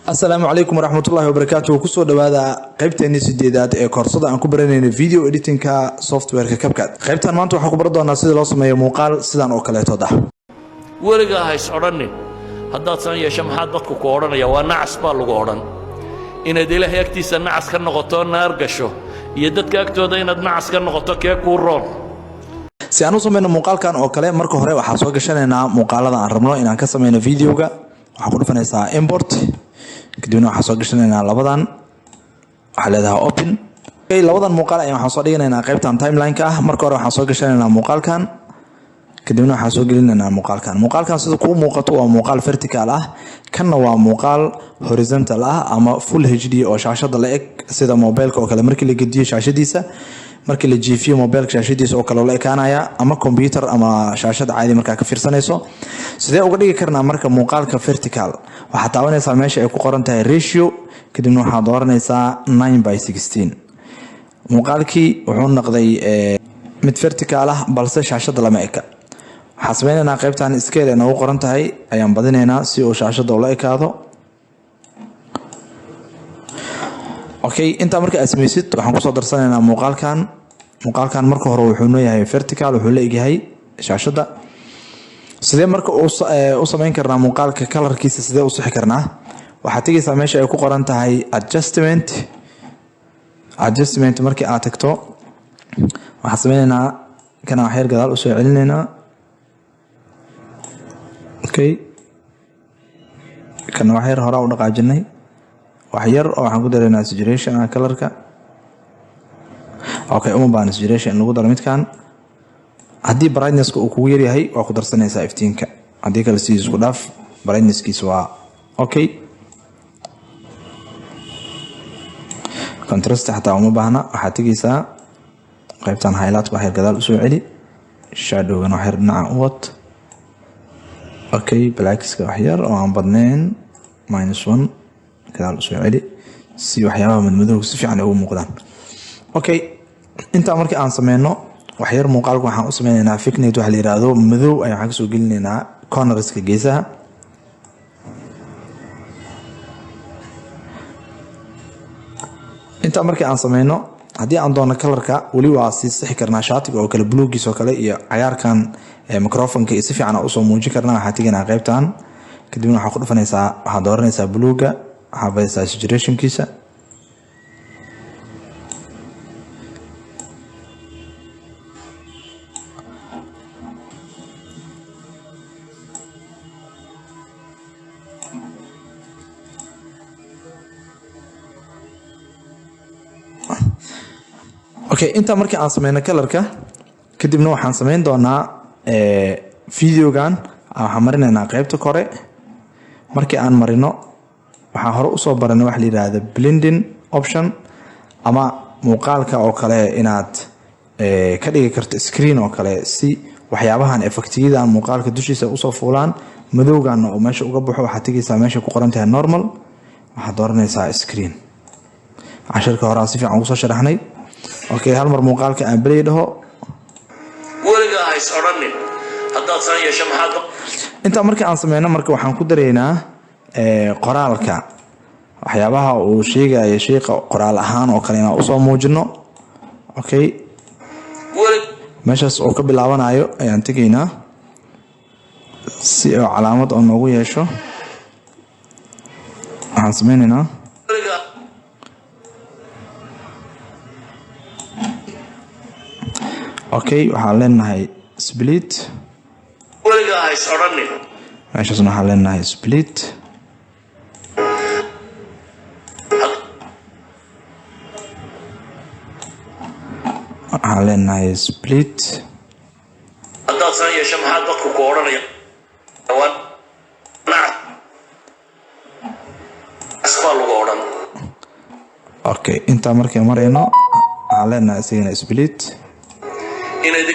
Asalaamu calaykum waraxmatullahi wabarakaatu. Kusoo dhawaada qaybteennii sideedaad ee koorsada aan ku baranayna video editingka softwareka CapCut. Qaybtan maanta waxaan ku baran doonaa sida loo sameeyo muuqaal sidan oo kaleetood ah. Weligaa hays odhannin, haddaad san yeesho maxaa dadku ku odhanaya? Waa nacas baa lagu odhan. Inaad Ilaahay agtiisa nacas ka noqoto, naar gasho, iyo dadka agtooda inaad nacas ka noqoto, kee kuu roon? Si aan u sameyno muuqaalkan oo kale, marka hore waxaa soo gashanaynaa muuqaalada aan rabno inaan ka sameyno videoga. Waxaa ku dhufanaysaa import, kadibna waxaa soo gashanaynaa labadan. Waxaa leedahay open. Labadan muuqaal ayaan waxaan soo dhiganaynaa qaybtan timeline-ka ah. Marka hore waxaan soo gashanaynaa muuqaalkan, kadibna waxaan soo gelinaynaa muuqaalkan. Muuqaalkan sida kuu muuqato waa muuqaal vertical ah, kanna waa muuqaal horizontal ah ama full HD oo shaashada la eg sida mobilka oo kale. Markii la gediyo shaashadiisa, markii la jiifiyo mobilka shaashadiisa oo kale la ekaanaya, ama computer ama shaashada caadi markaa ka fiirsanayso. Sidee uga dhigi karnaa marka muuqaalka vertical? Waxaad taabanaysaa meesha ay ku qoran tahay ratio, kadibna waxaad dooranaysaa 9:16. Muuqaalkii wuxuu noqday mid vertical ah, balse shaashada lama eka. Waxaan sameynaynaa qaybtan scale ay noogu qoran tahay ayaan badinaynaa si uu shaashada ula ekaado. Okay, intaa marka aad sameysid, waxaan kusoo darsanaynaa muuqaalkan. Muuqaalkan marka hore wuxuu nooyahay vertical, wuxuu la egyahay shaashada. Sidee marka u sameyn karnaa muuqaalka colorkiisa? Sidee u sixi karnaa? Waxaad tegaysaa meesha ay ku qoran tahay adjustment. Adjustment markii aad tagto, waxaan sameynaynaa kana waxyar gadaal usoo celinaynaa. Okay, kana waxyar horaa u dhaqaajinay, wax yar oo waxaan ku daraynaa saturation ah colorka. Okay, uma baahna saturation in lagu daro midkan. Haddii brightnesska uu kugu yaryahay, waa ku darsanaysaa iftiinka. Haddii kale sidiis isku dhaaf, brightnesskiisa waa okay. Contrast xataa uma baahna. Waxaad tegaysaa qaybtan highlight, wax yar gadaal usoo celi, shadowgan wax yar dhinaca u wad. Okay, blackska wax yar oo aan badnayn, -1, gadaal usoo celi si waxyaabaha madmadowga si fiican ay ugu muuqdaan. Okay, intaa markii aan sameyno, waxyar muuqaalka waxaan u sameyneynaa vignette waxa la yiraahdo. Madow ayaan waxaan kasoo gelinaynaa cornerska, geesaha. Intaa markii aan sameyno, haddii aan doono colorka weli waa sii sixi karnaa. Shaatiga oo kale, buluugiis oo kale iyo cagaarkan microphoneka iyo si fiican aan usoo muujin karnaa. Waxaa teganaa qaybtan, kadibna waxaa ku dhufanaysaa, waxaad dooranaysaa buluuga, waxaa badaysaa saturationkiisa. Okay, intaa markii aan sameyno colorka, kadibna waxaan sameyn doonaa videogan waxaan marinaynaa qaybta kore. Markii aan marino, waxaan hore usoo baranay waxa la yidhaahda blending option, ama muuqaalka oo kale inaad ka dhigi karto screen oo kale, si waxyaabahan effectiyadan muuqaalka dushiisa usoo fuulaan, madowgana uu meesha uga baxo. Waxaad tegaysaa meesha ku qoran tahay normal, waxaad dooranaysaa screen. Cashirka horaa si fiican ugu soo sharaxnay. Okay, hal mar muuqaalka aan play dhaho. Weligaa hays odhannin, haddaad san yeesho maxaa Intaa markii aan sameyno, marka waxaan ku daraynaa qoraalka, waxyaabaha uu sheegayo sheikha qoraal ahaan oo kale inaan usoo muujino. Okay, meeshaas uu ka bilaabanayo ayaan tegaynaa si oo calaamad oo noogu yeesho. Waxaan sameyneynaa, okay, waxaan leenahay split. Weligaa hays odhannin. Meeshaasna waxaan leenahay split. Waxaan leenahay split. Haddaad san yeesho maxaa dadku ku odhanaya? Waa nacas baa lagu odhan. Okay, intaa markay marayno, waxaan leenahay isagana split. Inaad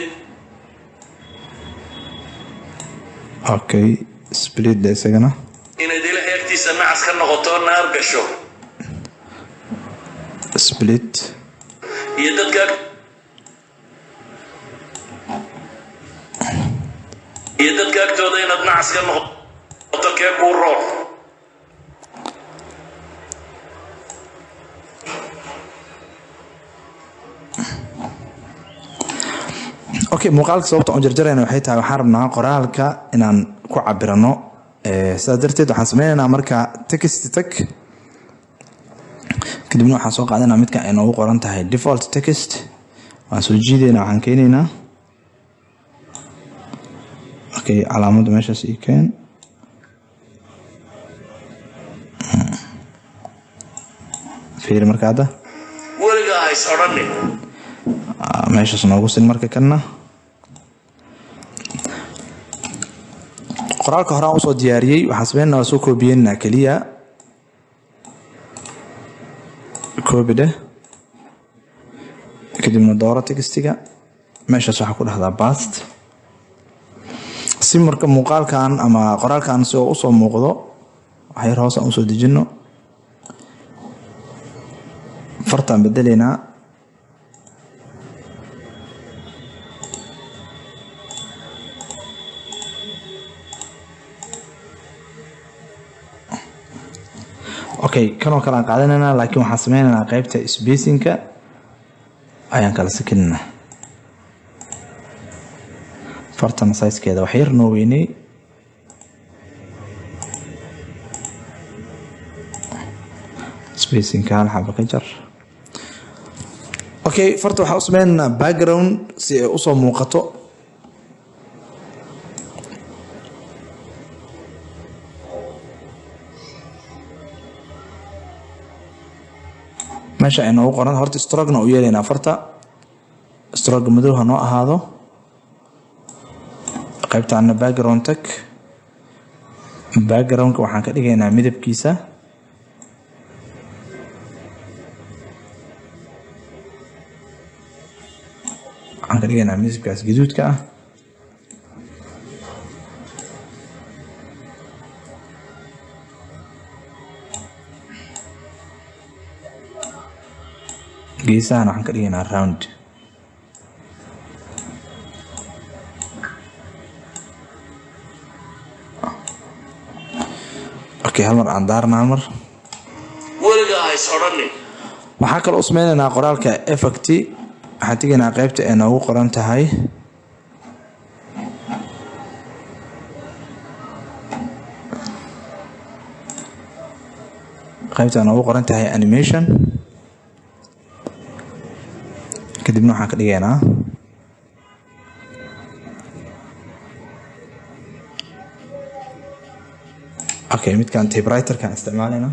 Okay, split isagana. Inaad Ilaahay agtiisa nacas ka noqoto, naar gasho, Split. iyo dadka iyo dadka agtooda inaad nacas ka noqoto, kee kuu roon? Okay, muuqaalka sababta aan jarjarayna waxay tahay waxaan rabnaa qoraalka inaan ku cabirano. Sidaas darteed waxaan sameynaynaa marka text tag, kadibna waxaan soo qaadanaa midka ay noogu qoran tahay default text. Waan soo jiidaynaa, waxaan keenaynaa, okay, calaamadda meeshaas ii keen. Fiiri marka hadda. Weligaa ha is odhanin. Meeshaas noogu sin. Marka kanna qoraalka horaan usoo diyaariyey waxaan sameynaa, waa soo koobiyeynaa keliya. Copy dheh, kadibna dooro textiga, meeshaas waxaa ku dhahdaa paste, si marka muuqaalkan ama qoraalkan si oo usoo muuqdo. Waxyar hoos aan usoo dejino, fartaan bedeleynaa. Okay, kanoo kale aan qaadanaynaa, laakiin waxaan sameynaynaa qeybta spacingka ayaan kala sikinaynaa. Fartana sizekeeda wax yar noo weyney. Spacingka hal xaba ka jar. Okay, farta waxaan u sameynaynaa background si ay usoo muuqato. Meesha ay noogu qoran horta strokena u yeelaynaa farta, stroke madow ha noo ahaado. Qaybtaana background tag, backgroundka waxaan ka dhigaynaa midabkiisa waxaan ka dhigaynaa midabkaas gaduudka ah. Geesahan waxaan ka dhigaynaa round. Okay, hal mar aan daarna, hal mar. Weligaa ha is odhanin. Waxaa kaloo u sameynaynaa qoraalka effect. Waxaan tegaynaa qaybta ay noogu qoran tahay qaybta ay noogu qoran tahay animation, kadibna waxaan ka dhigaynaa okay, midkaan typewriterkaan isticmaalaynaa.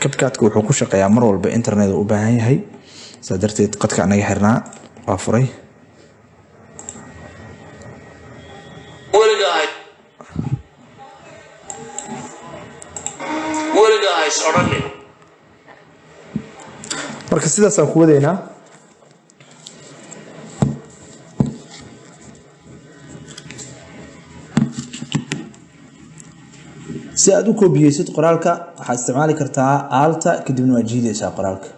CapCutka wuxuu ku shaqeeyaa mar walba internet uu u baahan yahay, saa darteed qadka anaga xirnaa waa furay. Weligaa ha weligaa ha is odhanin. Marka sidaasaan ku wadaynaa. Si aad u koobiyeysid qoraalka waxaad isticmaali kartaa Altta, kadibna waad jiidaysaa qoraalka.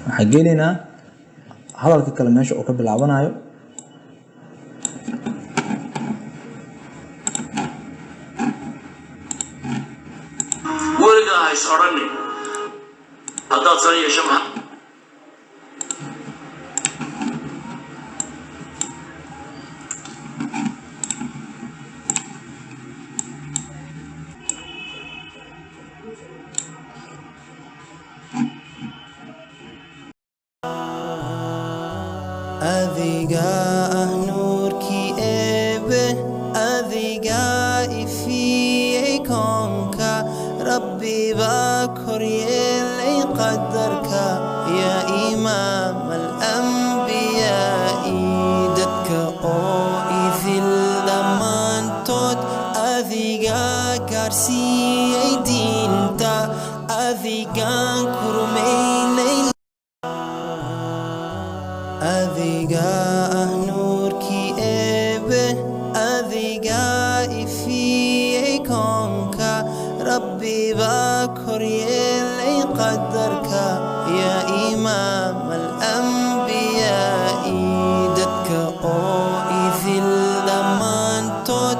Waxaan geenaynaa hadalka kale meesha uu ka bilaabanayo. Weligaa ha is odhanin haddaad san yeesho maxaa. Adiga ah nuurkii Eebe, adiga ifiyey koonka, Rabbi baa koryeelay qadarka, yaa imaam alambiyaai. Dadka oo idil dhammaantood adiga gaarsiiyey diinta, adigaan ku rumaynay. Adiga ah nuurkii Eebe, adiga ifiyey koonka, Rabbi baa koryeelay qadarka, yaa imaam alambiyaai. Dadka oo idil dhammaantood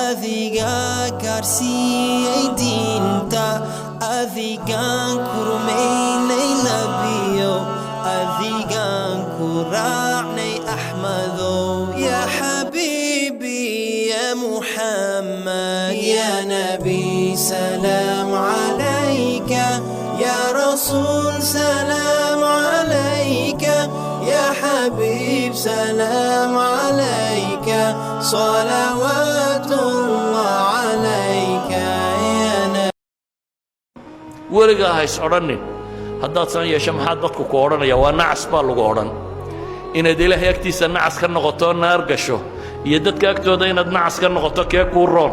adiga يا رسول سلام عليك، يا حبيب سلام عليك، صلوات الله عليك يا نبي. Weligaa ha is odhannin, haddaad san yeesho maxaad dadku ku odhanaya? Waa nacas baa lagu odhan. Inaad Ilaahay agtiisa nacas ka noqoto naar gasho iyo dadka agtooda inaad nacas ka noqoto, kee kuu roon?